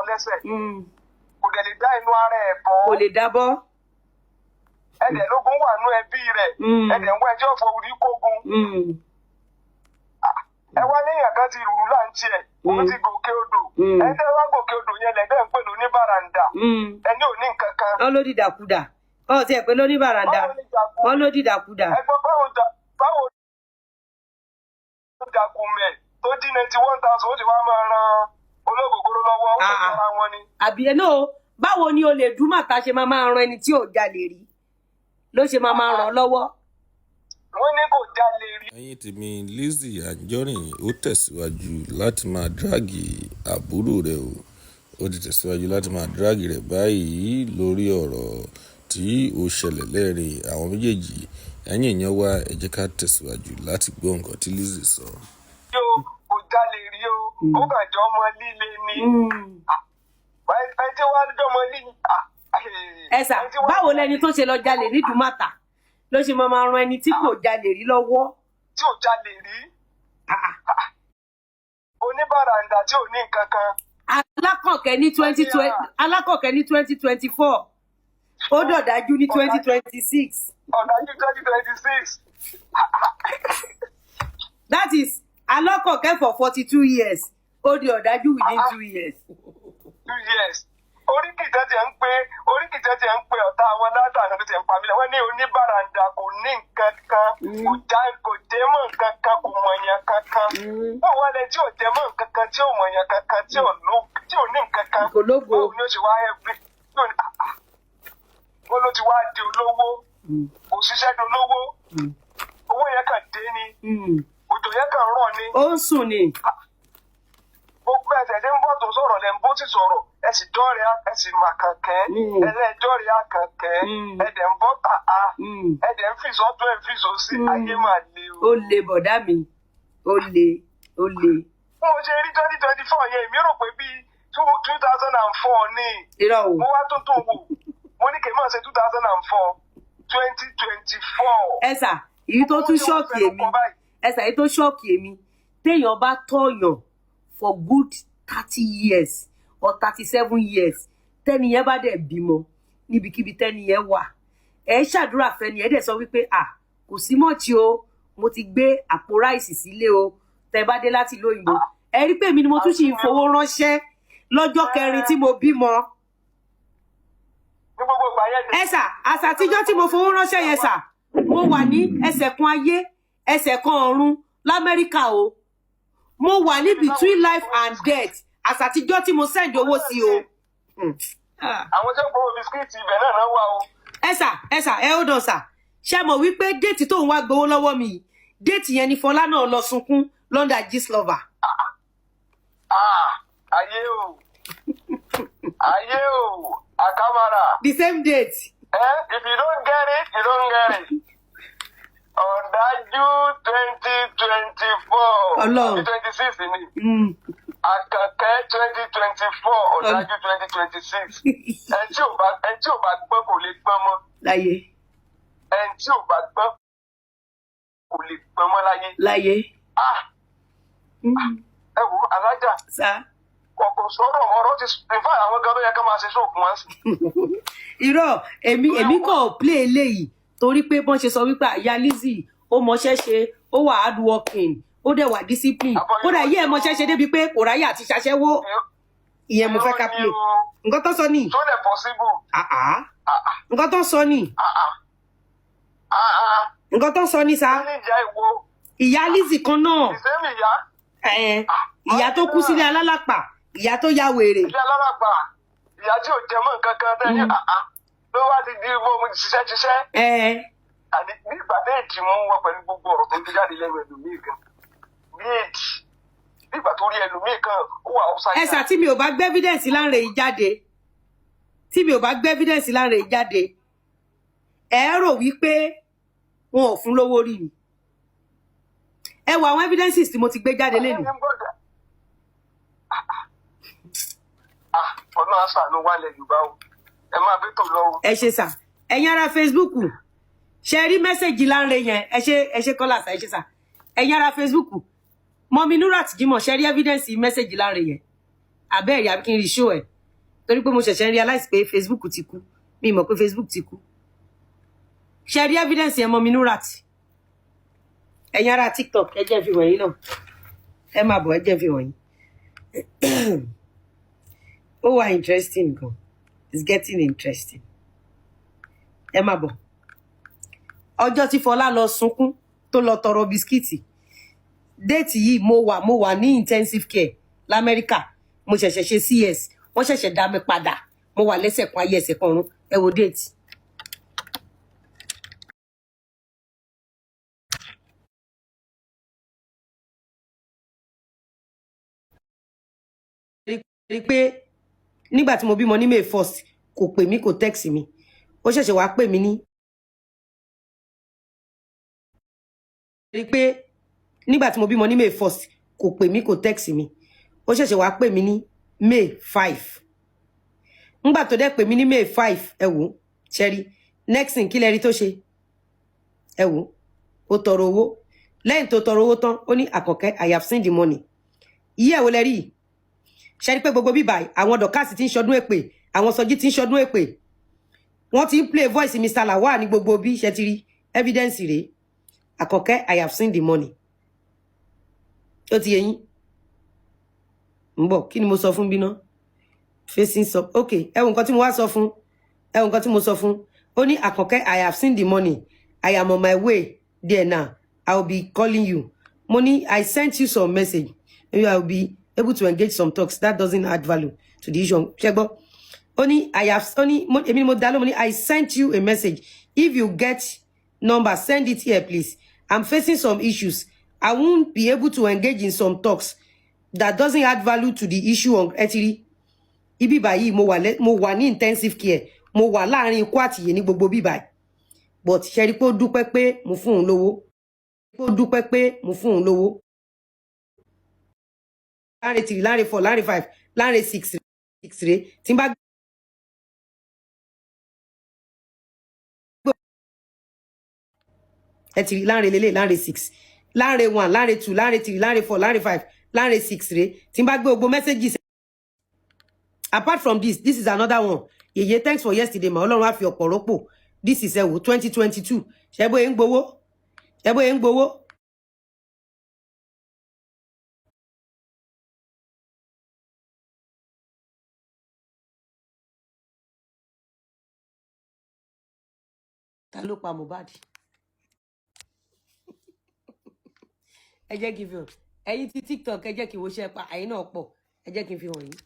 lẹ́sẹ̀. Kò dẹ̀ lè dá inú ara ẹ̀ bọ́. Kò lè dábọ́. Ẹ̀dẹ̀ lógún wà nú ẹbí rẹ̀. Ẹ̀dẹ̀ ń wá ẹjọ́ fọ orí kógun. Ẹ wá léèyàn kan ti rùrù láǹtí ẹ̀, òun ti gòkè odò. Ẹni tẹ́ wá gòkè odò yẹn lẹ́dẹ̀ ń pè ní oníbàràǹdà. Ẹni ò ní nǹkan kan. Wọ́n ló dìdàkudà, ọ̀ tiẹ̀ pé lóní bàràǹdà. Báwo ni jagun? Wọ́n ló dìdàkudà. Ẹgbọ́n, báwo jagunmẹ̀ tó dín 91,000, ó ti wá máa ran olóògógóró lọ́wọ́? Ó Ah, ah. jọra wọn ni. Àbí ẹ náà, báwo ni olè dúmàtà ṣe máa máa ran ẹni tí ò jalè rí ló ṣe máa máa ràn lọ́wọ́? Wọ́n ní kò jalè rí. Ẹ̀yin tèmi, Lizzy Anjorin ó tẹ̀síwájú láti máa drag àbúrò rẹ̀ o. Ó ti tẹ̀síwájú láti máa drag rẹ̀ báyìí lórí ọ̀rọ̀ tí ó ṣẹlẹ̀ lẹ́rìn àwọn méjèèjì. Ẹ̀yin èèyàn wa, ẹ jẹ́ ká tẹ̀síwájú láti gbọ́ nǹkan tí Lizzy sọ. O kò jalè rí o, ó kàn jọ ọmọ líle ni. Ẹ tí wàá jọ ọmọ líle. Ẹ sà, báwo lẹni tó ṣe lọ jalè ní Dùmàtà ló ṣe máa máa ran ẹni tí kò jalè rí lọ́wọ́? Tí ò jalè rí. Ah, ah. Oníbàràǹdà tí ò ní nǹkan kan. Alákọ̀ọ́kẹ́ ní 2024, ó dọ̀dájú ní 2026. Ọ̀dájú 2026. That is alákọ̀ọ́kẹ́ for 42 years, ó di ọ̀dájú within 2 years. 2 years. Oríkì tẹ́ tiẹ̀ ń pé, oríkì tẹ́ tiẹ̀ ń pé ọ̀tá àwọn látàná tó tiẹ̀ ń pa mí lẹ̀, wọ́n ní oníbàràǹdà, kò ní nǹkan kan, kò já, kò jẹ́ mọ́ nǹkan kan, kò mọ̀yàn kankan. Báwo wá lẹ tí ò jẹ́ mọ́ nǹkan kan, tí ò mọ̀yàn kankan, tí ò ní nǹkan kan? Kò lógo. Báwo ni ó ṣe wá ẹ̀fí? Wọ́n ló ti wá di olówó. Kò ṣiṣẹ́ di olówó. Owó yẹn kàn dé ni. Òjò yẹn kàn rọ̀ ni. Ó ń sùn ni. Gbogbo ẹsẹ̀ tí ń bọ̀ tó sọ̀rọ̀ lẹ́ ń bó sì sọ̀rọ̀, ẹ sì dọ́rẹ̀, ẹ sì mà kànkẹ́. Ẹlẹ́dọ́rẹ̀ àkànkẹ́. Ẹ dẹ̀ ń bọ́ tàá. Ẹ dẹ̀ ń fìsọ́ tó ẹ̀ ń fìsọ́ sí. Ayé máa le o. Ó le, bọ̀dá mi, ó le, ó le. Bí mo ṣe rí 2024 yẹn, èmi rò pé bíi 2004 ni. Irọ́ o. Mo wá tó tó wò, mo ní kì í máa ṣe 2004, 2024. Ẹ sà, èyí tó tún shock èmi, ẹ sà, èyí tó shock èmi, téèyàn bá tọ̀yàn for good 30 years or 37 years, tẹ́niyẹn bá dẹ̀ bímọ, níbikíbi tẹ́niyẹn wà, ẹ ṣàdúrà fẹ́ni ẹ dẹ̀ sọ wípé, "À, kò sí mọ̀ọ́chì o, mo ti gbé àpò rice sílé o." Tẹ́ bá dé láti ìlú òyìnbó, ẹ rí pé èmi ni mo tún sì ń fowó ránṣẹ́ lọ́jọ́ kẹrin tí mo bímọ. Ní gbogbo ìgbà yẹn. Ẹ sà, àṣà àtijọ́ tí mo fowó ránṣẹ́ yẹn, sà, mo wà ní ẹsẹ̀ kan ayé, ẹsẹ̀ kan ọ̀run lAmẹ́ríkà o. Mo wà ní between life and death àṣà àtijọ́ tí mo send owó sí o. Ah. Àwọn tó ń gbowó biscuit ibẹ̀ náà náà wà o. Ẹ sà, ẹ sà, ẹ ó dàn sà, ṣe mọ̀ wípé date tóun wá gbowó lọ́wọ́ mi yìí, date yẹn ni Fọlá náà lọ sunkún London Gistlover. Ah, ayé o, ayé o, àkàmàrà. The same date. Eh, if you don't get it, you don't get it. Ọ̀dájú 2024. Ọlọ́run. 26 ni. Àkànkẹ́ 2024, ọ̀dájú 2026. Ẹni tí ò bá gbọ́n kò lè gbọ́n mọ́. Láyé. Ẹni tí ò bá gbọ́n kò lè gbọ́n mọ́ láyé. Láyé. Ah, ẹ wo alájà. Sá. Ọkọ̀ sọ̀rọ̀, ọ̀rọ̀ ti, in fact, àwọn gan ló yẹ ká máa ṣe sóògùn wọn sí. Irọ́, èmi kàn play eléyìí torí pé bọ́n ṣe sọ wípé àyà Lizzy, ó mọṣẹ́ ṣe, ó wà hard working, ó dẹ̀ wà discipline, kódà yí ẹ̀ mọṣẹ́ ṣe débi pé kò ráyè àti ṣaṣẹ́wó. Ìyẹn mo fẹ́ ká play nǹkan tó sọ ní. Tó lè possible. Ah, ah. Nǹkan tó sọ ní. Ah, ah. Ah, ah. Nǹkan tó sọ ní sa. Ní ìyá ìwo. Ìyá Lizzy kan náà. Ìsẹ́mi ìyá. Ẹ̀, ìyá tó kú sílé alálàpà, ìyá tó ya wèrè. Ìyá aláràgbà, ìyá tí ò jẹ mọ́ nǹkan kan tẹ́yìn àá ló wá ti di bó mo ṣiṣẹ́ ṣiṣẹ́. Ẹ̀. Àní bí ìgbà tẹ́ èjì mú wọn pẹ̀lú gbogbo ọ̀rọ̀ tó ń jáde lẹ́nu ẹlòmíì gan, bí èjì, bí ìgbà tó rí ẹlòmíì kan ó wà upside. Ẹ sà, tí mi ò bá gbé evidence Láńrè yìí jáde, tí mi ò bá gbé evidence Láńrè yìí jáde, ẹ rò wípé wọn ò fún lówó rí ni. Ẹ wo àwọn evidences tí mo ti gbé jáde lẹ́nu. Ah, ọ̀nà àṣàánú wà lẹ̀ Yorùbá o, ẹ máa bí tò lọ o. Ẹ ṣe sà. Ẹ̀yin ará Facebook, ṣe rí message Láńrè yẹn? Ẹ ṣe, ẹ ṣe kọ́lá sà, ẹ ṣe sà. Ẹ̀yin ará Facebook, mummy Nurat Jimoh, ṣe rí evidence message Láńrè yẹn? Àbẹ́ẹ̀rí, àbí kí n rí show ẹ̀? Torí pé mo ṣẹ̀ṣẹ̀ ń realize pé Facebook ti kú. Mi mọ̀ pé Facebook ti kú. Ṣe rí evidence yẹn mọ́ mi Nurat? Ẹ̀yin ará TikTok, ẹ jẹ́ n fi wọ̀nyí náà. Ẹ máa bọ̀, ẹ jẹ́ n fi wọ̀nyí. Ó wà interesting gan. It's getting interesting. Ẹ máa bọ̀. Ọjọ́ tí Fọlá lọ sunkún, tó lọ tọrọ biscuit, date yìí, mo wà ní intensive care lamẹ́ríkà. Mo ṣẹ̀ṣẹ̀ ṣe CS, wọ́n ṣẹ̀ṣẹ̀ dá mi padà. Mo wà lẹ́sẹ̀ kan ayé, ẹsẹ̀ kan ọ̀run. Ẹ wo date. Rí pé nígbà tí mo bímọ ní May 1st, kò pè mí, kò text mi. Ó ṣẹ̀ṣẹ̀ wá pè mí ní. Rí pé nígbà tí mo bímọ ní May 1st, kò pè mí, kò text mi. Ó ṣẹ̀ṣẹ̀ wá pè mí ní May 5. Ńgbà tó dẹ̀ pè mí ní May 5, ẹ wò ó, ṣẹ́rí next thing, kí lẹ rí tó ṣe? Ẹ wò ó, ó tọrọ owó. Lẹ́yìn tó tọrọ owó tán, ó ní, "Àkànkẹ́, I have seen the money." Yí ẹ̀ wò lẹ rí yìí. Ṣe rí pé gbogbo bíbà, àwọn Dorcas ti ń ṣọdún èpè, àwọn Sọjí ti ń ṣọdún èpè, wọ́n ti ń play voice Mr. Lawal ní gbogbo bí ṣe ti rí evidence rèé. "Àkànkẹ́, I have seen the money." Ó ti yé yín. Ń bọ̀, kí ni mo sọ fún bíná? Facing sub. Ok, ẹ wo nǹkan tí mo wá sọ fún. Ẹ wo nǹkan tí mo sọ fún. Ó ní, "Àkànkẹ́, I have seen the money. I am on my way there now. I will be calling you." Mo ní, "I sent you some message. Maybe I will be able to engage some talks that doesn't add value to the issue." Ṣé gbọ́? Ó ní I have, ó ní èmi ni mo dá lóhùn. Mo ní, "I sent you a message. If you get number, send it here, please. I'm facing some issues. I won't be able to engage in some talks that doesn't add value to the issue on." Ẹ ti rí ibi báyìí, mo wà ní intensive care, mo wà láàrin ikú àtìyè ní gbogbo bí báyìí, but ṣe rí pé ó dúpẹ́ pé mo fún òun lówó, pé ó dúpẹ́ pé mo fún òun lówó. Láàrin 3, láàrin 4, láàrin 5, láàrin 6 rèé tí n bá gbé. Ẹ ti rí láàrin lélẹ̀, láàrin 6, láàrin 1, láàrin 2, láàrin 3, láàrin 4, láàrin 5, láàrin 6 rèé tí n bá gbé gbogbo messages. Apart from this, this is another one. "Yeye, thanks for yesterday ma. Ọlọ́run á fi ọ̀pọ̀ rọ́pò." This is, ẹ wò, 2022. Ṣe bóyá ń gbowó? Ṣe bóyá ń gbowó? Ta ló pa Mohbad? Ẹ jẹ́ kí n fi hàn ẹ̀yin tí TikTok. Ẹ jẹ́ kí n wo iṣẹ́ pa ẹ̀yin náà pọ̀. Ẹ jẹ́ kí n fi hàn yín.